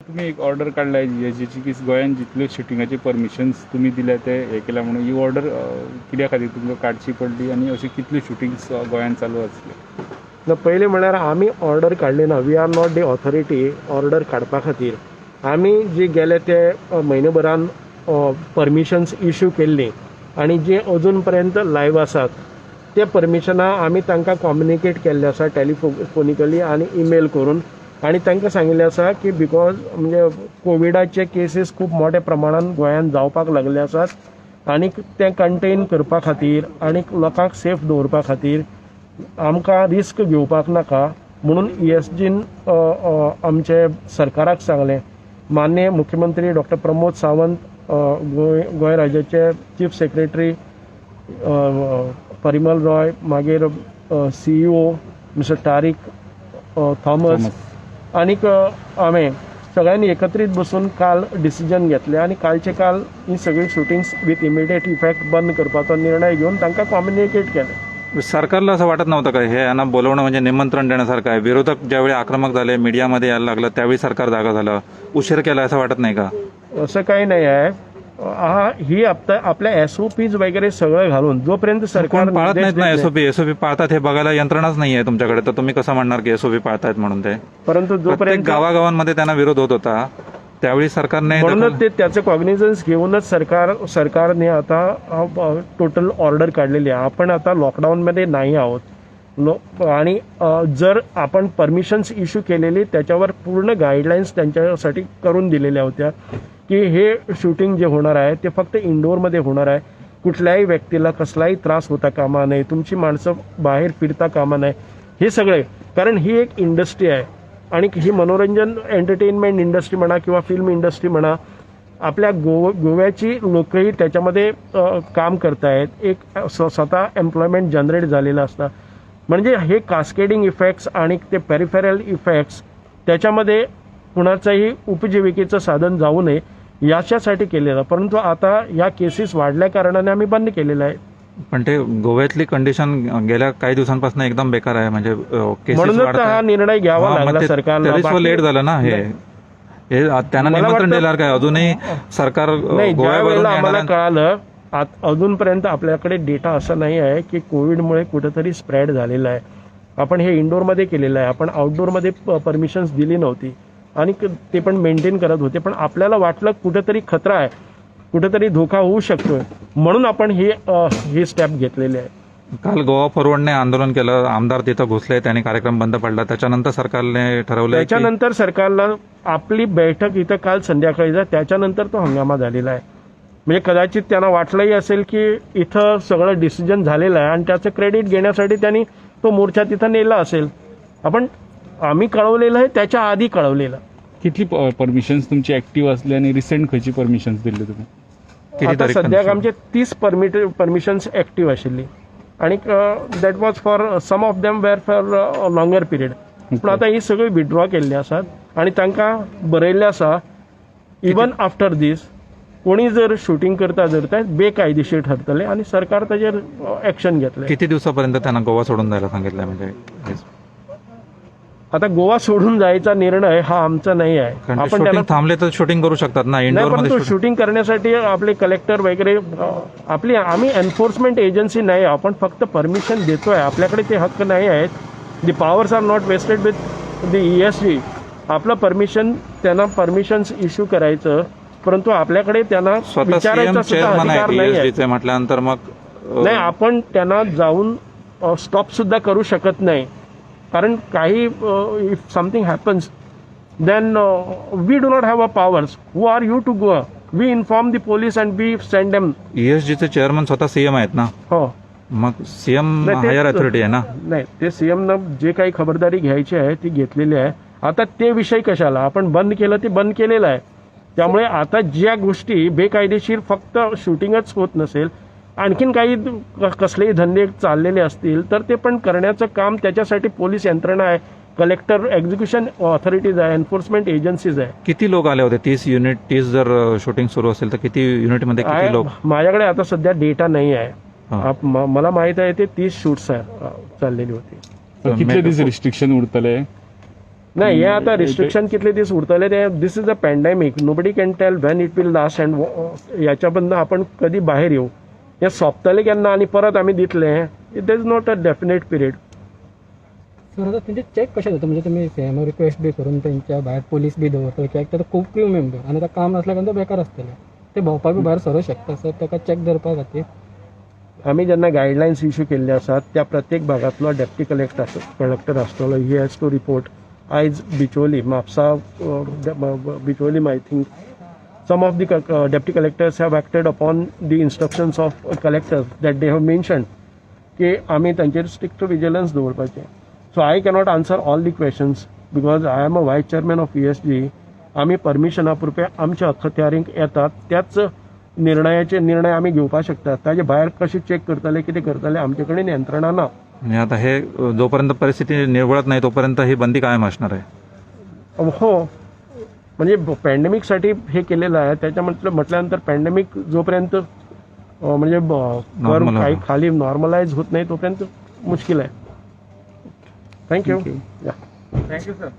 तुमी एक ऑर्डर काडल्या जीएसजीची की गोंयान जितल्यो शुटिंगाचे परमिशन्स तुमी दिल्या ते हे केल्या म्हणून. ही ऑर्डर कित्या खातीर तुमकां काडची पडली आनी अश्यो कितल्यो शुटिंग्स गोंयान चालू आसल्यो? ना, पयलीं म्हळ्यार आमी ऑर्डर काडली ना. We are not the authority order काडपा खातीर. आमी जी गेले ते म्हयने भरान परमिशन्स इश्यू केल्लीं आनी जी अजून पर्यंत लायव्ह आसात, ते परमिशनां आमी तांकां कम्युनिकेट केल्ले आसा टेलिफोनिकली आनी ईमेल करून आनी तांकां सांगिल्लें आसा की because म्हणजे कोविडाचे केसीस खूब मोठ्या प्रमाणान गोंयांत जावपाक लागले आसात आनी तें कंटेन करपा खातीर आनी लोकांक सेफ दवरपा खातीर आमकां रिस्क घेवपाक नाका म्हणून ईएसजीन आमचे सरकाराक सांगलें. माननीय मुख्यमंत्री डॉक्टर प्रमोद सावंत, गोंय राज्याचे चीफ सेक्रेटरी परिमल रॉय, मागीर सीईओ मिस्टर तारीक थॉमस आनीक हांवें सगळ्यांनी एकत्रीत बसून काल डिसिजन घेतलें आनी कालचे काल ही सगळीं शुटिंग्स विथ इमिडिएट इफेक्ट बंद करपाचो निर्णय घेवन तांकां कम्युनिकेट केलें. सरकारला असं वाटत नव्हतं का, हे यांना बोलवणं म्हणजे निमंत्रण देण्यासारखं आहे? विरोधक ज्यावेळी आक्रमक झाले, मीडियामध्ये यायला लागलं, त्यावेळी सरकार जागा झालं. उशीर केला असं वाटत नाही का? असं काही नाही आहे. हा ही आपल्या एसओपीज वगैरे सगळं घालून जोपर्यंत सरकार कोण पाळत निर्देश नाहीत ना देत नाही. एसओपी. एसओपी पाळतात हे बघायला यंत्रणाच नाहीये तुमच्याकडे, तर तुम्ही कसं म्हणणार की एसओपी पाळतायत म्हणून ते? परंतु प्रत्येक जोपर्यंत गावागावांमध्ये त्यांना विरोध होत होता, त्यावेळी सरकारने म्हणूनच दखल ते त्याचं कॉग्निझन्स घेऊनच सरकारने आता टोटल ऑर्डर काढलेली आहे. आपण आता लॉकडाऊनमध्ये नाही आहोत आणि जर आपण परमिशन्स इश्यू केलेली, त्याच्यावर पूर्ण गाईडलाईन्स त्यांच्यासाठी करून दिलेल्या होत्या की हे शूटिंग जे होणार आहे ते फक्त इंडोरमध्ये होणार आहे. कुठल्याही व्यक्तीला कसलाही त्रास होता कामा नये, तुमची माणसं बाहेर फिरता कामा नये, हे सगळे. कारण ही एक इंडस्ट्री आहे आणि ही मनोरंजन, एंटरटेनमेंट इंडस्ट्री म्हणा किंवा फिल्म इंडस्ट्री म्हणा, आपल्या गोव्याची लोकही त्याच्यामध्ये काम करतायत. एक स्वतः एम्प्लॉयमेंट जनरेट झालेलं असतं. म्हणजे हे कास्केडिंग इफेक्ट्स आणि ते पेरिफेरल इफेक्ट्स, त्याच्यामध्ये कुणाचंही उपजीविकेचं साधन जाऊ नये याच्यासाठी केलेलं. परंतु आता या केसेस वाढल्या कारणाने आम्ही बंद केलेलं आहे. पण ते गोव्यातली कंडिशन गेल्या काही दिवसांपासून एकदम बेकार आहे, म्हणजे केसेस म्हणूनच तर हा निर्णय घ्यावा लागला सरकारला. लेट झालं ना हे. हे त्यांना मला निमंत्रण देणार काय अजूनही सरकार नाही, ज्या गोव्यावरून वेळेला आम्हाला येणाऱ्या कळालं, अजूनपर्यंत आपल्याकडे डेटा असा नाही आहे की कोविडमुळे कुठेतरी स्प्रेड झालेला आहे. आपण हे इंडोरमध्ये केलेलं आहे. आपण आउटडोअरमध्ये परमिशन्स दिली नव्हती आणि ते पण मेंटेन करत होते. पण आपल्याला वाटलं कुठेतरी खतरा आहे, कुठेतरी धोका होऊ शकतोय, म्हणून आपण ही ही स्टेप घेतलेली आहे. काल गोवा फॉरवर्डने आंदोलन केलं, आमदार तिथं घुसले, त्यांनी कार्यक्रम बंद पडला. त्याच्यानंतर सरकारने ठरवलं की त्याच्यानंतर सरकारला आपली बैठक इथं काल संध्याकाळी झाली, त्याच्यानंतर तो हंगामा झालेला आहे. म्हणजे कदाचित त्यांना वाटलंही असेल की इथं सगळं डिसिजन झालेलं आहे आणि त्याचं क्रेडिट घेण्यासाठी त्यांनी तो मोर्चा तिथं नेला असेल. आपण आम्ही कळवलेलं आहे त्याच्या आधी कळवलेलं. कितली परमिशन्स तुमची ऍक्टिव्ह असली आणि रिसेंट खंयची परमिशन्स दिल्ली तुमी? किती आता तारीख? सद्याक आमचे 30 परमिशन्स ऍक्टिव्ह आशिल्ली आणि that was for some of them were for longer period. पूण आतां ही सगळी विड्रॉ केल्ली आसात आनी तांकां बरयल्लें आसा, इवन आफ्टर दीस कोणी जर शुटींग करता जर ते बेकायदेशीर ठरतले आनी सरकार ताजेर एक्शन घेतले. किती दिवसापर्यंत त्यांना गोवा सोडून जायला सांगितलं म्हणजे आता गोवा सोडून जायचा निर्णय हा आमचा नाही आहे. कारण आपण शूटिंग त्यांना थांबले तर शूटिंग करू शकतात ना नाही, इंडोर मध्ये? परंतु शूटिंग करण्यासाठी आपले कलेक्टर वगैरे आपली आम्ही एन्फोर्समेंट एजन्सी नाही. आपण फक्त परमिशन देतोय. आपल्याकडे ते हक्क नाही आहेत. The powers are not vested with the ESG. आपलं परमिशन, त्यांना परमिशन्स इश्यू करायचं, परंतु आपल्याकडे त्यांना स्वतः सीएम विचारायचा सुद्धा चेअरमन अधिकार आहेत नाही आहे. ESG चे म्हटल्यानंतर मग नाही, आपण त्यांना जाऊन स्टॉप सुद्धा करू शकत नाही, कारण काही if something happens, then we do not have a powers. Who are you to go? We inform the police and we send them. ईएसजीचे chairman स्वतः सीएम आहेत ना? हो. मग सीएम नाही, हायर अथॉरिटी आहे ना? नाही, ते सीएम न जे काही खबरदारी घ्यायची आहे ती घेतलेली आहे. आता ते विषय कशाला? आपण बंद केलं ते बंद केलेलं आहे. त्यामुळे आता ज्या गोष्टी बेकायदेशीर, फक्त शूटिंगच होत नसेल, आणखीन काही कसलेही धंदे चाललेले असतील तर ते पण करण्याचं काम, त्याच्यासाठी पोलीस यंत्रणा आहे, कलेक्टर, एक्झिक्युशन ऑथॉरिटीज आहे, एन्फोर्समेंट एजन्सीज आहे. किती लोक आले होते? 30 युनिट, 30 जर शूटिंग सुरू असेल तर किती युनिटमध्ये किती लोक? माझ्याकडे आता सध्या डेटा नाही आहे. हा. मला माहित आहे ते 30 शूट्स आहे चाललेली होती. कितले दीस रिस्ट्रिक्शन उरतले? नाही, हे आता रिस्ट्रिक्शन कितले दीस उरतले ते, this is a pandemic, nobody can tell when it will last and ह्याच्या बद्दल आपण कधी बाहेर येऊ. हे सोंपतले केन्ना आनी परत आमी दितले, it is not a definite period. Sir, आता तेंचे चॅक कशें जाता? म्हणजे तुमी सीएमओ रिक्वेस्ट बी करून तेंच्या भायर पोलीस बी दवरतले, कित्याक ते खूब क्रू मेंबर आनी आतां काम नासल्या कारणान ते बेकार आसतले, ते भोंवपाक बी भायर सरूंक शकता. सर, ताका चॅक धरपा खातीर? आमी जेन्ना गायडलायन्स इशू केल्ले आसात, त्या प्रत्येक भागांतलो डेप्टी कलेक्टर आसतलो, he has to report. आयज Bicholim, Mapusa, Bicholim, I think some of the deputy collectors have acted upon the instructions of collectors that they have mentioned की आमी तांचेर स्ट्रिक्ट विजिलन्स दवरपाचें. So I cannot answer all the questions because I am a vice chairman of ESG. आमी परमिशना पुरते आमच्या अखत्यारीक येतात त्याच निर्णयाचे निर्णय आमी घेवपाक शकतात. ताजे भायर कशें चेक करतले, कितें करतले, आमचे कडेन यंत्रणा ना. म्हणजे आता हे जोपर्यंत परिस्थिती निवळत नाही तोपर्यंत ही बंदी कायम असणार आहे? हो, म्हणजे पॅन्डेमिकसाठी हे केलेलं आहे. त्याच्या म्हटल्यानंतर पॅन्डेमिक जोपर्यंत म्हणजे Normal curve काही होणार. खाली नॉर्मलाइज होत नाही तोपर्यंत मुश्किल आहे. Thank you. Thank you. या. Thank you sir.